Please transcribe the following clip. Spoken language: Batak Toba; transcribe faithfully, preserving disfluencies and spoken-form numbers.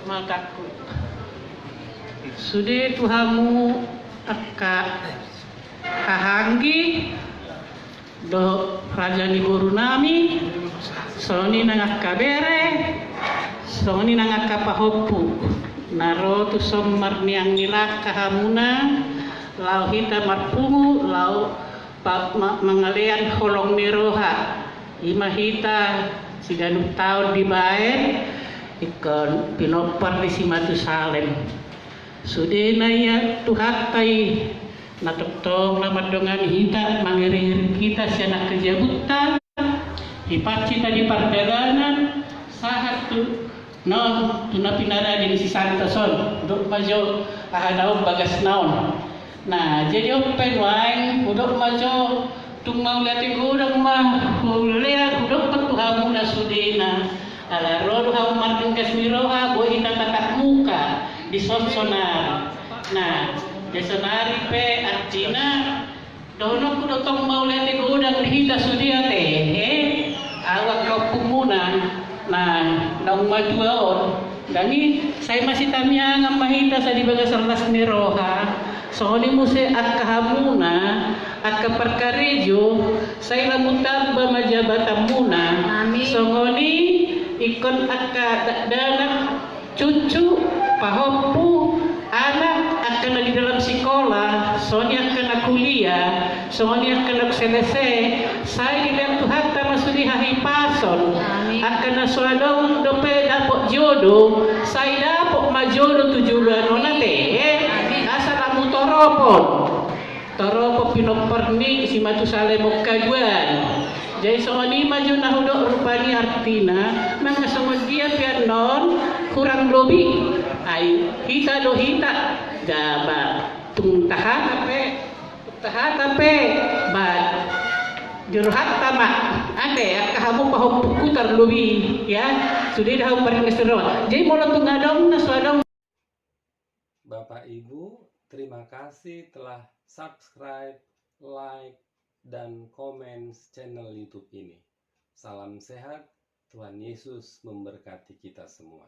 Mataku. Sude tu hamu angka hahaanggi dohot raja ni boru nami, songon i nang angka bere, songon i nang angka pahompu na ro tu son marniang ni langka hamuna, laho hita marpungu, laho pa- ma- mangalean holong ni roha. I ma hita siganup taon dibaen ingkon pinompar ni si Matusalem. Sudena ia Tuhanta i na tongtong na mandongani hita, mangiring-iring hita sian angka jabunta, dipansita di pardalanan sahat tu non tu na pinarade ni si Santos on. Dok ma jo aha na on bagasna on. Nah, jadi on pe nuaeng hudok ma jo, tung mauliate godang ma hulea hudok tu hamuna sudena. Ala ro do hamu martungkas ni roha, boi hita tatap muka di son sonari. Nah, di sonari pe artina dohononku do tong mauliate godang di hita sude ate, he? Au angka ompungmuna na naung matua on. Dang i, sai masitamiangan ma hita sa di bagasan las ni roha. Songon i muse angka hamuna angka parkarejo, sai lam tamba ma jabatanmuna. Amin. Songon i ingkon angka dakdanak, cucu, pahompu, anak, angka na di dalam sikola, songon i angka na kuliah, songon i angka na selesai, sai dilehon Tuhanta ma sude hahipason. Amin. Angka na so adong dope dapot jodoh, sai dapot ma jodoh tu joloan on ate, eh? Amin. Asa lam toropon. Toropon pinompar ni si Matusalem on haduan. Jadi songon i ma jo na hudok rupani artina, nang songon dia pe annon hurang lobi. Ai hita do hita, jaba tung tahata pe, tahata pe, ba di rohanta ma. Ate angka hamu pahompungku tarlobi, ya. Sude do hamu paringas ni roha. Jadi molo tung adong na so adong. Bapak Ibu, terima kasih telah subscribe, like, dan komen channel YouTube ini. Salam sehat, Tuhan Yesus memberkati kita semua.